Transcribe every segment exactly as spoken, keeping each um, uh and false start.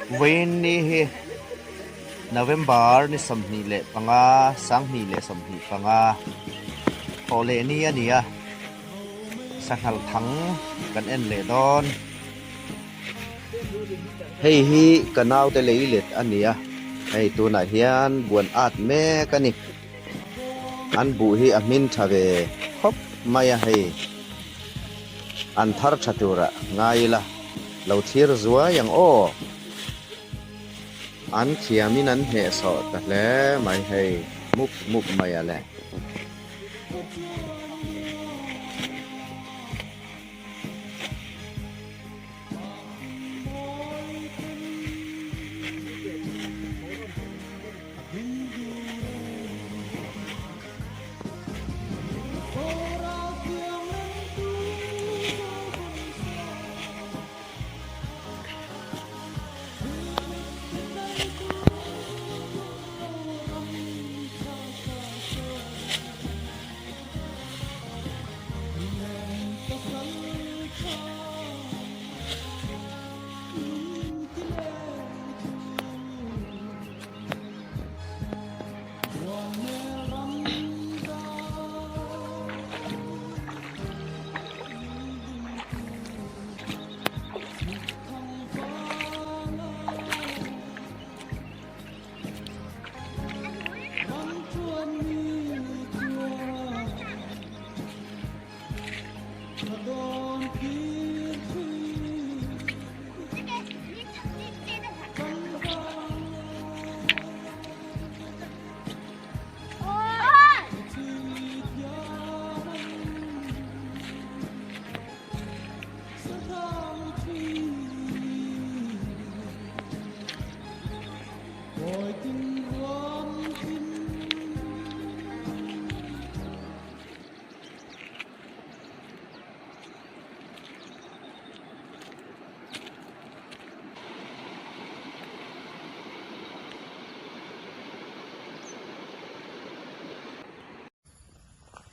Vawiin ni hi November ni sawmhnih le panga, sanghnih le sawmhnih panga, Hawleh ni a ni a. Sanghal thang kan en leh dawn. Hei hi ka naute leilet a ni a. Hei tunah hian buan at mek a ni. An buh hi a hmin ṭha ve khawp mai a hei. An thar ṭha tura ngai ila, lo thlir zuai ang aw. An thiamin an hneh sawh ta hle mai hei, mup mup mai a le.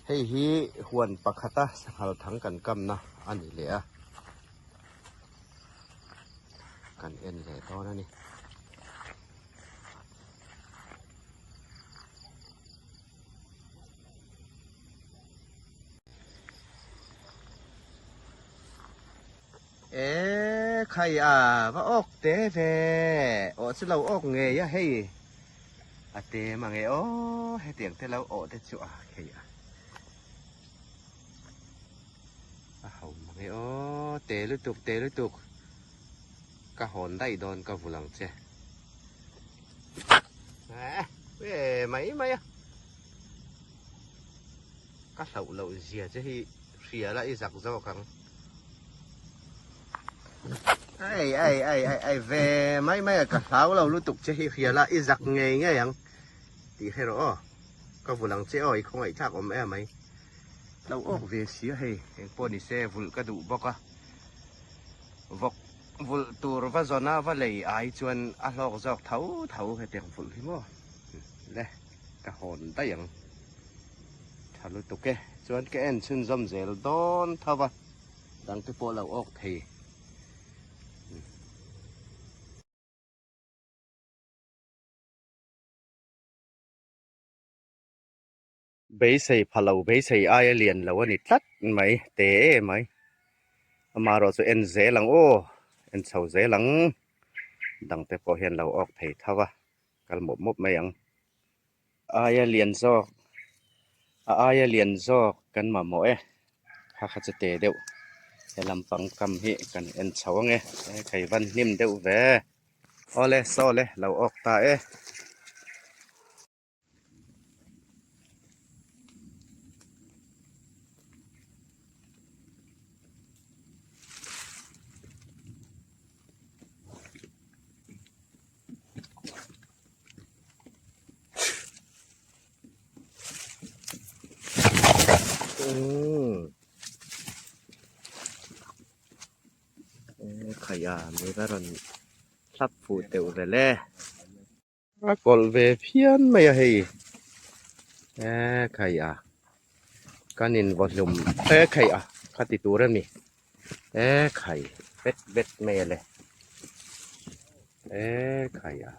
Hei hi huan pakhata sanghal thang kan kamna a ni leh a. Kan en leh dawn a ni. E khai a, va awk te ve. Aw, chu lo awk ngei a hei. A te mang e aw, hetiang te lo awk te chu a khai a. A hau mang e aw, te lutuk, te lutuk. Ka hawn daih dawn ka vul ang che. Eh, eh, mai, mai a. Ka hlauh loh zia che hi hriala i zak zawk ang. Ai, ai, ai, ai, ai, ve mai, mai a ka hlau lo lutuk che hi hriala i zak ngei ngei ang. Ti hre rawh aw. Ka vul ang che aw, i khawngaih thlak awm em mai. Lo awk ve si a hei, engpawh ni se, vulh ka duh bawk a. Vawk vulh tur va zawn a, va lei ai chuan a hlawk zawk tho tho hetiang vulh hi maw. Le, ka hawn daih ang. Ṭha lutuk e, chuan ka en chhunzawm zel dawn tho va, dangte pawh lo awk thei. Beisei pha lo, beisei aia lian lo a ni tlat mai, te e mai. Amaherawhchu en zel ang aw, en chho zel ang. Dangte pawh hian lo awk thei tho va, kal mawp mawp mai ang. Aia lian zawk, a aia lian zawk kan mamawh e. Kha kha chu te deuh. He lampang kam hi kan en chho ang e. E khai, van hnim deuh ve. Awle, sawle, lo awk ta e. Mm. E khai a, mi va rawn thlap fuh deuh ve le. A kawlh ve phian mai a hei. E khai a. Kan invaw hlum. E khai a. Ka ti tur a ni. E khai. Vet vet mai a le. E khai a.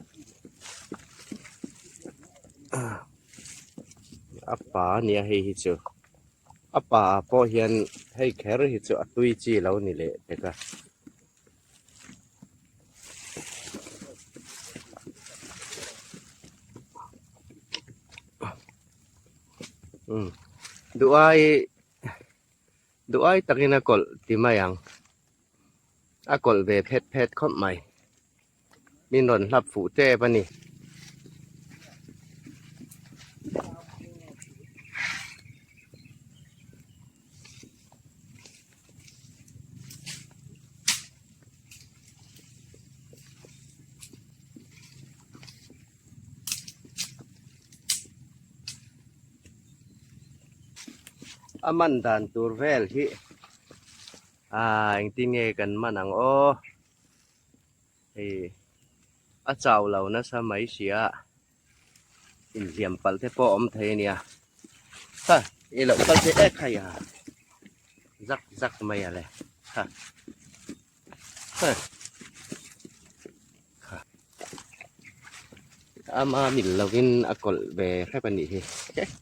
A pa nia hei hi chu. A pa pawh hian hei kher hi chu a tui chi lo ni leh tek a. Hmm. Duai, duai takin a kawlh ti mai ang. A kawlh ve phet phet khawp mai. Min rawn hlap fuh tep a ni. A man dan tur vel hi. A, engtin nge kan man ang aw. Hei, a chau lo nasa mai sia. Inhliam pal te pawh awm thei a nia. Ha, i lo kal te e khai a. Zak zak mai a le. Ha. Ha. Kha. Ama mil lovin a kawlh ve hrep a nih hi.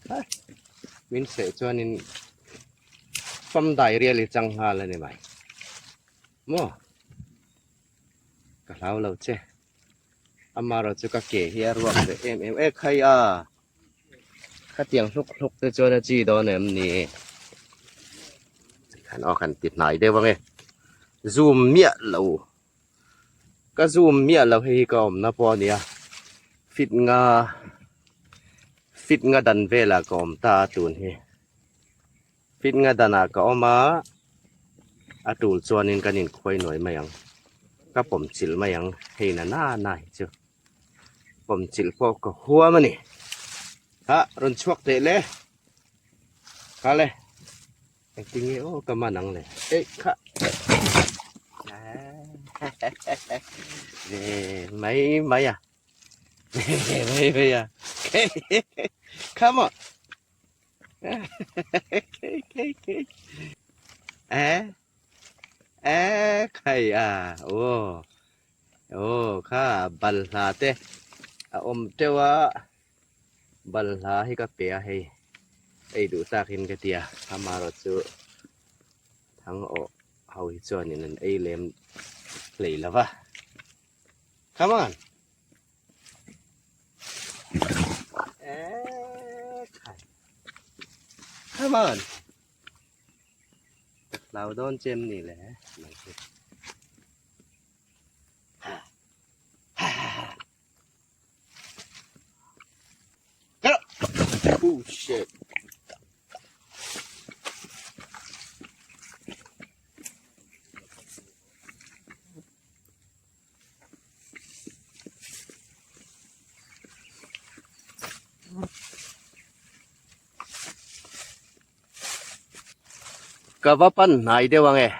Kha. Min seh chuanin fam dai rial i chang nghal a ni mai. Maw. Ka hlau lo che. Amarawh chu ka ke hi a ruak ve em em e khai a. Khatiang hluk hluk te chuan a chi dawn em ni? Khan aw, kan ti hnai deuh ang e. Zoom miah lo. Ka zoom miah lo hi ka awmna pawh a nia. Fit nga, fit nga dan vela ka awm ta a tun hi. Fit nga dana ka awm a, a tul chuanin kan inkhuai nuai mai ang. Ka pawm chilh mai ang, hei na na na hi chu. Pawm chilh pawh ka huam a ni. Ha, rawn chhuak teh le. Kha le. Engtin nge aw ka man ang le. Ei, kha. Ve mai mai a. Ve mai mai a. Come on. Eh? Eh, khai a. Aw. Aw, kha, balhla te a awm teuh a. Balhla hi ka pe a hei. Ei duh takin ka tia. Amarawh chu Thangawh ho hi chuanin an ei lem hlei lo va. Come on. Eh, khai. Come on. Hlau dawn chem ni le. Oh, shit. Ka va pan hnai deuh ang e.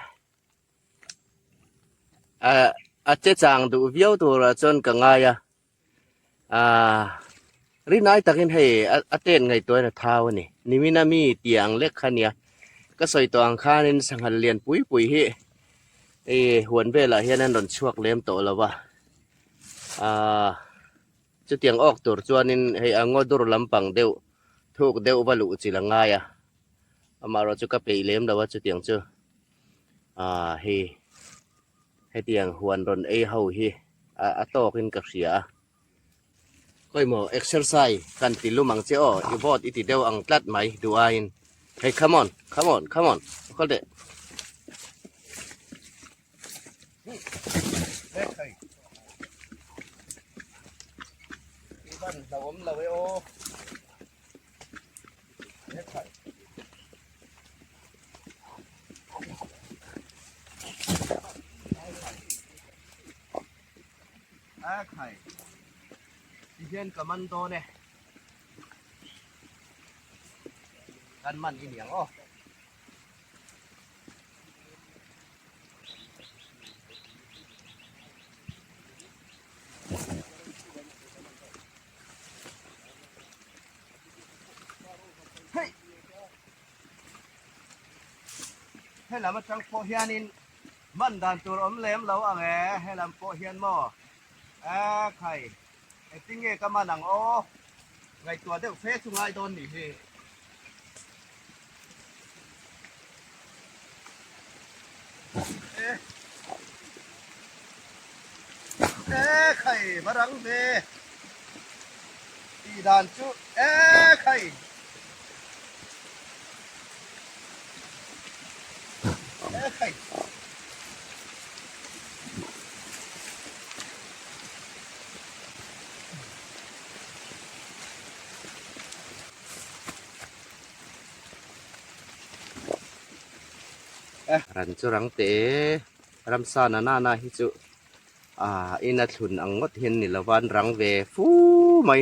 A, a che chang duh viau tura chuan ka ngai a. A, ri nai takin hei a, a ten ngaihtuahin a thau a ni. Nimina mi tiang lek kha nia. Ka sawi tawh ang khanin sanghal lian pui pui hi, e, huan velah hian an rawn chhuak lem tawh lo va. A, chutiang awk tur chuanin hei a ngaw dur lampang deuh, thuk deuh va luh chilh a ngai a. Amaherawhchu ka peih lem lo a chutiang chu. A, hei, hetiang huan rawn ei ho hi a, a tawkin ka hria a. Khawi maw, exercise kan ti lum ang che aw, i vawt i ti deuh ang tlat mai duh aiin. Hey, come on, come on, come on. Khawl de. Hey, hey. I van lo awm lo e aw. A khai. Ti hian ka man dawn e. Kan man i niang aw. Hei! He lam aṭang pawh hianin man dan tur awm lem lo ang e, he lam pawh hian maw? A khai. E, ti nge ka man ang aw. Ngaituo deu fe chu ngai dawn ni hi. E. E khai, va rang ve. Ti dan chu. E khai. E khai. E, ran chu rang te, ram san a na na hi chu, a, in a thlun ang ngawt hin ni lo va, an rang ve fu mai.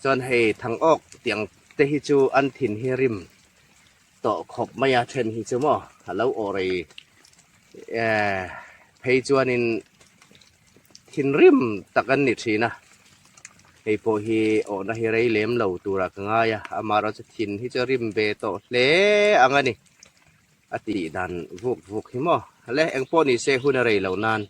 Chuan hei thang awk tiang te hi chu an thin hi rim tawh khawp mai a, ṭhen hi chu maw, a lo aw rei, eh, phei chuanin thin rim tak an ni ṭhin a. Hei pawh hi awhna hi rei lem lo tura ka ngai a, amaherawhchu thin hi chu rim ve tawh hle ang a ni. A tih dan vuk vuk hi maw. Le, eng pawh ni se, hun a rei lo nan.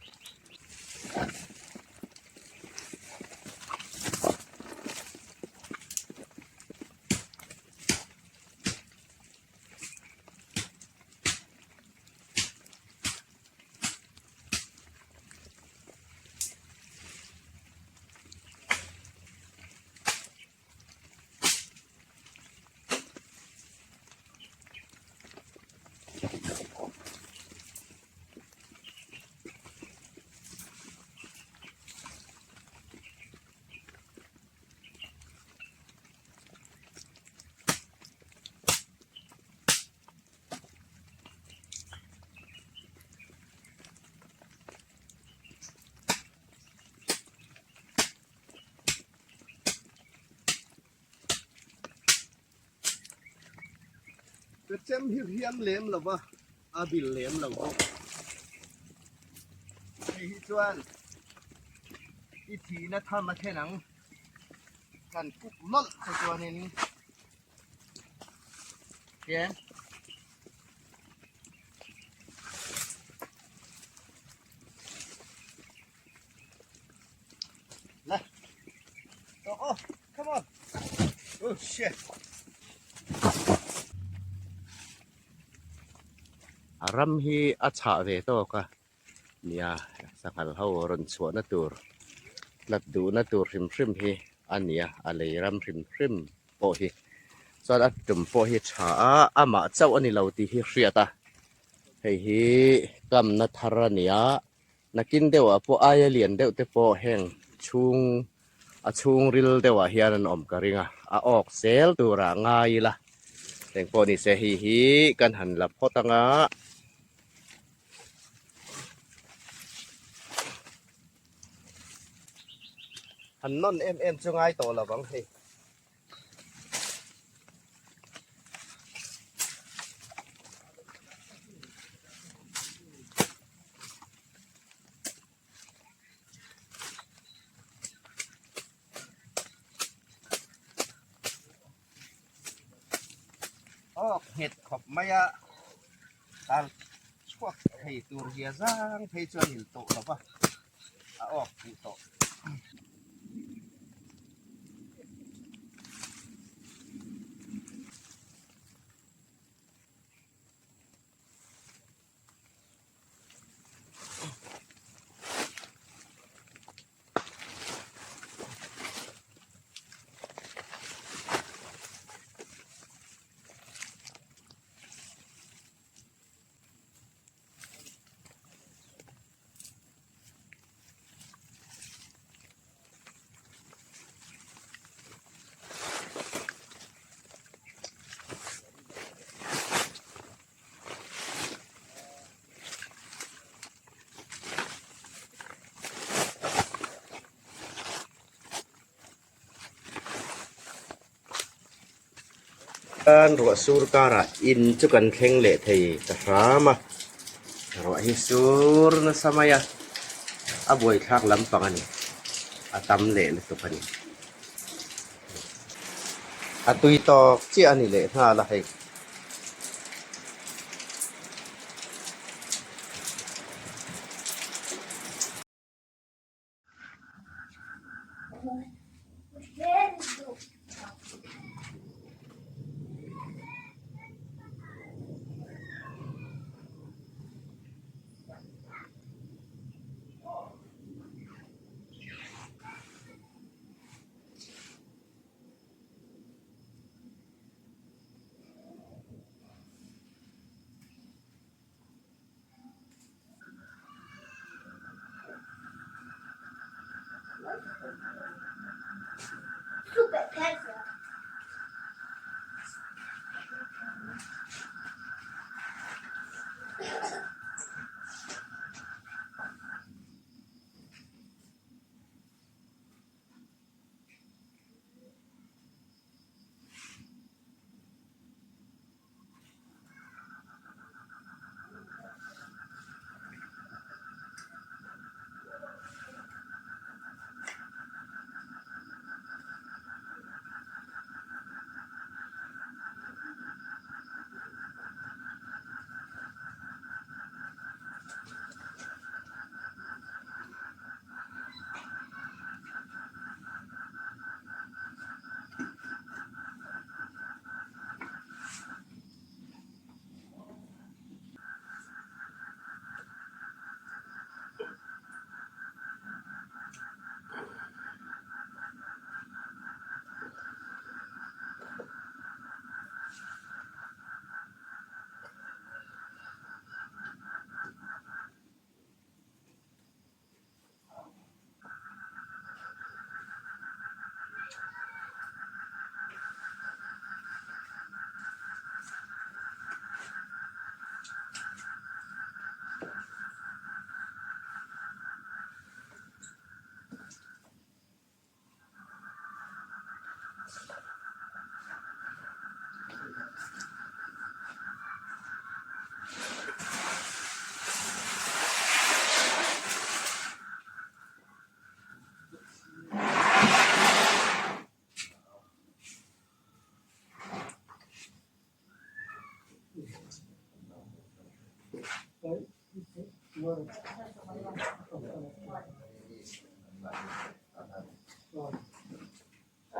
Ka chem hi riang lem lo va, a bil lem lo bawk. Hei hi chuan i thina tham a ṭhen ang. Kan kuk nawlh kha chuanin. Ken. La. Oh, oh, come on. Oh, shit. A ram hi a chhah ve tawk a nia, sanghal ho rawn chhuahna tur, tlat duhna tur hrim hrim hi a nia, a lei ram hrim hrim pawh hi. Chuan a tum pawh hi ṭha a, amah chauh a ni lo tih hi hriat a. Hei hi kamna thar a nia, nakin deuhah pawh aia lian deuh te pawh heng chhung, a chhung ril deuhah hian an awm ka ring a, a awk zel tura ngai ila. Engpawh ni se, hei hi kan han la phawt ang a. Han nawn em em chu ngai tawh lo vang hei. Aw, nghet khawp mai a. Tal chhuak thei tur hi a zang phei chuan hil tawh lo va. A awk pu tawh. Kan ruah sur karah in chu kan thleng leh thei ka hram a. Ruah hi sur nasa mai a. A buaithlak lampang a ni. A tam leh lutuk a ni. A tui tawk chiah a ni leh nghal a hei.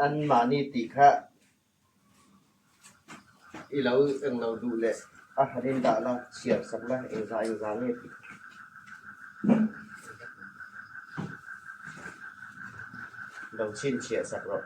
Anmahni ti kha i lo, eng lo duh le, a hanin dah la, chhiar sak la, eng za, eng za ni ti. Lo chin chhiar sak rawh.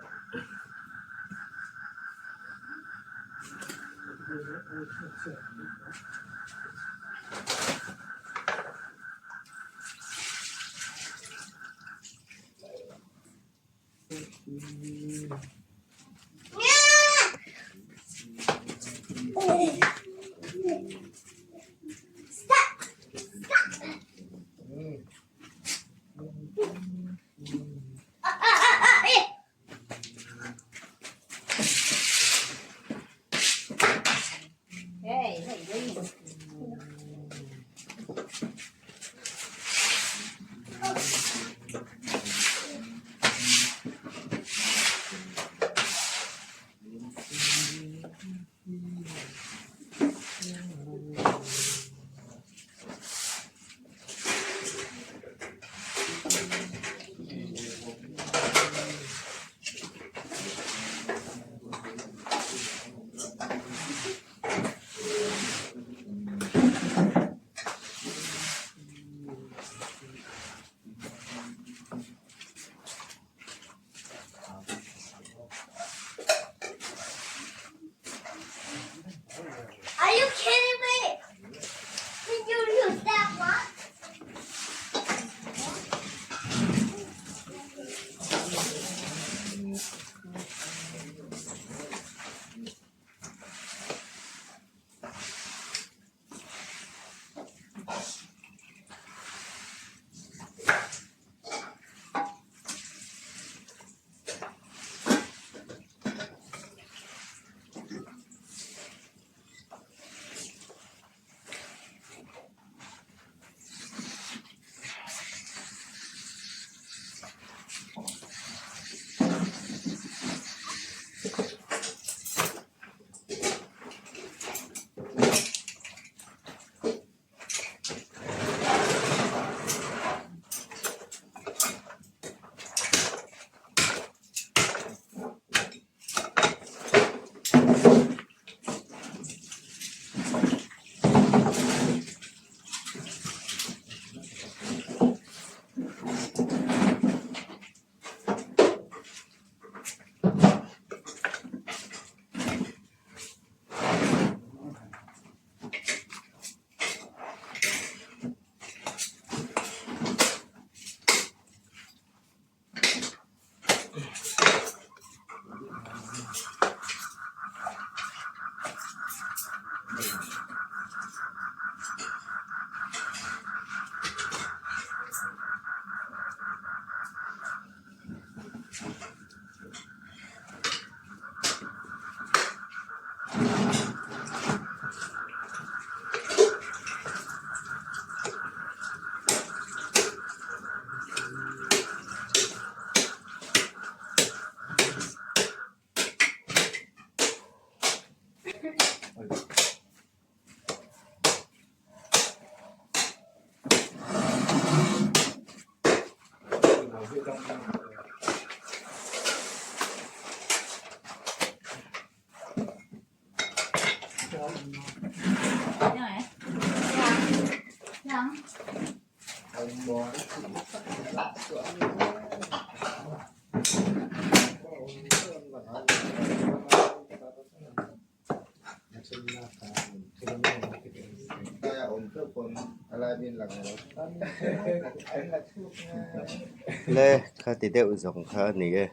Le, kha ti deu zawng kha ni e.